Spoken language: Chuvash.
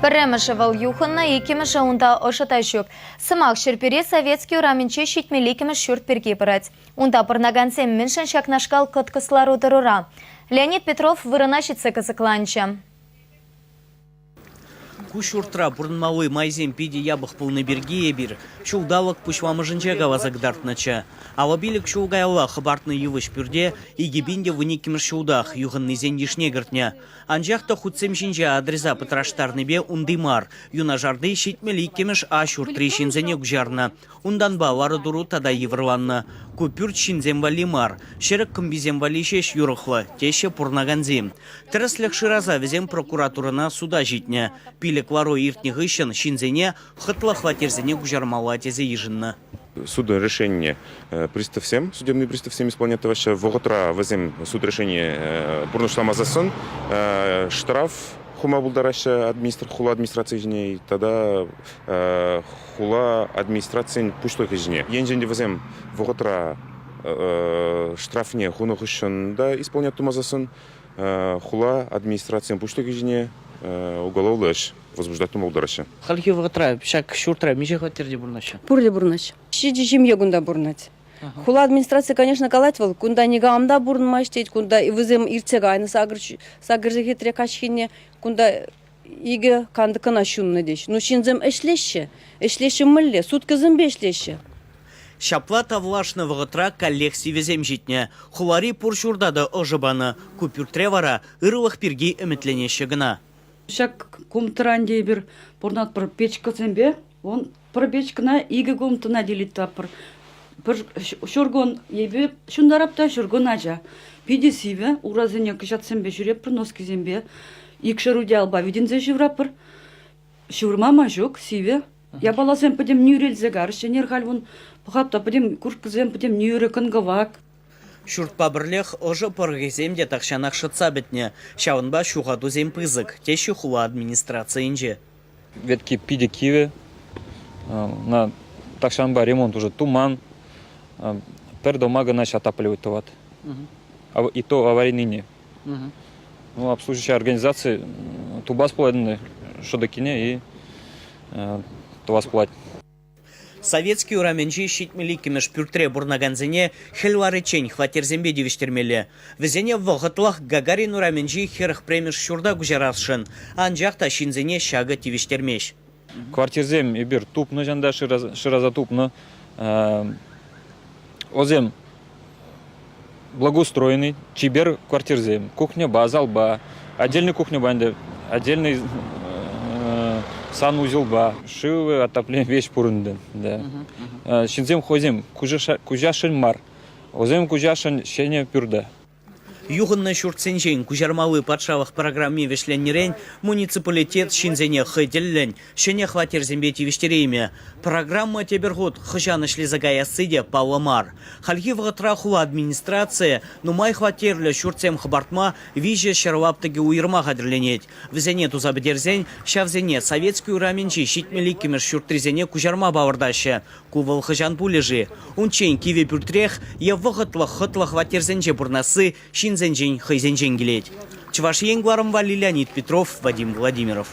Пӗрремӗшӗ вӑл юхӑннӑ, иккӗмӗшӗ унта ӑшӑ та ҫук. Сӑмах Ҫӗрпӳри Советски урамӗнче ҫитмӗл иккӗмӗш ҫурт пирки пырать. Унта пурӑнакансем мӗншӗн ҫакнашкал кӑткӑс лару-тӑрура? Леонид Петров вырӑна ҫитсе кӑсӑкланчӗ. Ку ҫуртра пурӑнмалли майсем питӗ япӑх пулнӑ пирки эпир ҫулталӑк пуҫламӑшӗнче каласа кӑтартнӑччӗ. 55 ҫул каялла хӑпартнӑ йывӑҫ пӳрте 2012 ҫултах юхӑннисен йышне кӗртнӗ. Анчах та хутсем ҫинче адреса пӑтраштарнипе унти мар, юнашарти 72-мӗш А ҫуртри ҫынсене куҫарнӑ. Унтанпа лару-тӑру тата йывӑрланнӑ. Ку пӳрт ҫынсем валли мар, ҫӗрӗк кӑмписем валли ҫеҫ юрӑхлӑ, теҫҫӗ пурӑнакансем. Тӗрӗслӗх шыраса вӗсем прокуратурӑна суда ҫитнӗ. Пилӗк лару иртнӗ хыҫҫӑн ҫынсене хӑтлӑ хваттерсене куҫармалла тесе йышӑннӑ. Суд решенине приставсем, судебный приставсем исполнять тӑваҫҫӗ. Вӑхӑтра вӗсем суд решение пурнӑҫламасассӑн штраф хума пултараҫҫӗ хула администрацийӗ ҫине тата хула администрацийӗн пуҫлӑхӗ ҫине. Енчен те вӗсем вӑхӑтра штрафне хунӑ хыҫҫӑн та исполнять тумасассӑн хула администрацийӗн пуҫлӑхӗ ҫине уголовлӑ ӗҫ возбуждать тума пултараҫҫӗ. Хальхи вӑхӑтра ҫак ҫуртра миҫе хваттерте пурӑнаҫҫӗ? Пурте пурӑнаҫҫӗ. Ҫичӗ ҫемье кунта пурӑнать. Хула администрацийӗ, конечно, калать вӑл, кунта никам та пурӑнмасть тет, кунта вӗсем иртсе кайнӑ сакӑр сехетре каҫхине, кунта икӗ кантӑк кӑна ҫуннӑ теҫ. Ну, ҫынсем ӗҫлеҫҫӗ. Ӗҫлеҫҫӗ мӗнле? Суткӑсемпе ӗҫлеҫҫӗ. Ҫапла тавлашнӑ вӑхӑтра каллех сивӗсем ҫитнӗ. Хулари пур ҫурта та ӑшӑ панӑ. Ку пӳртре вара ырлӑх пирки ӗмӗтленеҫҫӗ кӑна. Ҫак кумтӑран эпир пурӑнатпӑр печкӑсемпе. Вон пӗр печкӑна икӗ кумтӑна делить тӑватпӑр. Пӗр ҫур кун эпӗ ҫунтарап та ҫур кун ача. Питӗ сивӗ, урасене кӑҫатсемпе ҫӳретпӗр, носкисемпе. Икшер утиялпа витӗнсе ҫывратпӑр. Ҫывӑрма май ҫук, сивӗ. Япаласем пӗтӗм нӳрелсе карӗҫ. Ӗнер халь вун пӑхап та пӗтӗм курткӑсем пӗтӗм нӳрӗ, кӑн-кӑвак. Ҫуртпа пӗрлех ӑшӑ пӑрӑхӗсем те тахҫанах шӑтса пӗтнӗ. Ҫавӑнпа ҫухатусем пысӑк, теҫҫӗ хула администрацийӗнче. Ветки питӗ кивӗ. На тахҫанпа ремонт уже туман. Пӗр дома кӑна отапливать тӑват. И то аварийныйне. Ну, обслуживающая организация тупас пулать ӗнтӗ шӑтӑккине и тӑвас пулать. Советски урамӗнчи 72-мӗш пӳртре пурӑнакансене хӗл лариччен хваттерсемпе тивӗҫтермелле. Вӗсене вӑхӑтлӑх Гагарин урамӗнчи 41-мӗш ҫурта куҫарасшӑн. Анчах та ҫынсене ҫакӑ тивӗҫтермест. Квартирсем эпир тупнӑ ҫанта шыраса тупнӑ. Вӗсем благоустроенный, чипер квартирсем. Кухньӑпа, залпа, отдельный кухньӑпа ӗнтӗ, отдельный санузелпа, шывӗ, отопление веҫ пур ӗнтӗ. Ҫынсем хӑйсем куҫасшӑн мар. Вӗсем куҫасшӑн ҫӗнӗ пӳрте. Юхӑннӑ ҫуртсенчен куҫармалли патшалӑх программи вӗҫленнӗрен муниципалитет ҫынсене хӑй тӗллӗн ҫӗнӗ хваттерсемпе тивӗҫтереймӗ. Программа тепӗр хут хӑҫан ӗҫлесе каясси те паллӑ мар. Хальхи вӑхӑтра хула администрацийӗ нумай хваттерлӗ ҫуртсем хӑпартма 300 лаптӑкӗ уйӑрма хатӗрленет. Вӗсене туса пӗтерсен ҫавсене Советски урамӗнчи 72-мӗш ҫуртрисене куҫарма палӑртаҫҫӗ. Ку вӑл хӑҫан пулӗ-ши? Унччен кивӗ пӳртрех е вӑхӑтлӑх хӑтлӑ хваттерсенче пурӑнасси ҫынсенчен хӑйсенчен килет. Чӑваш Ен кӑларӑмпа Леонид Петров, Вадим Владимиров.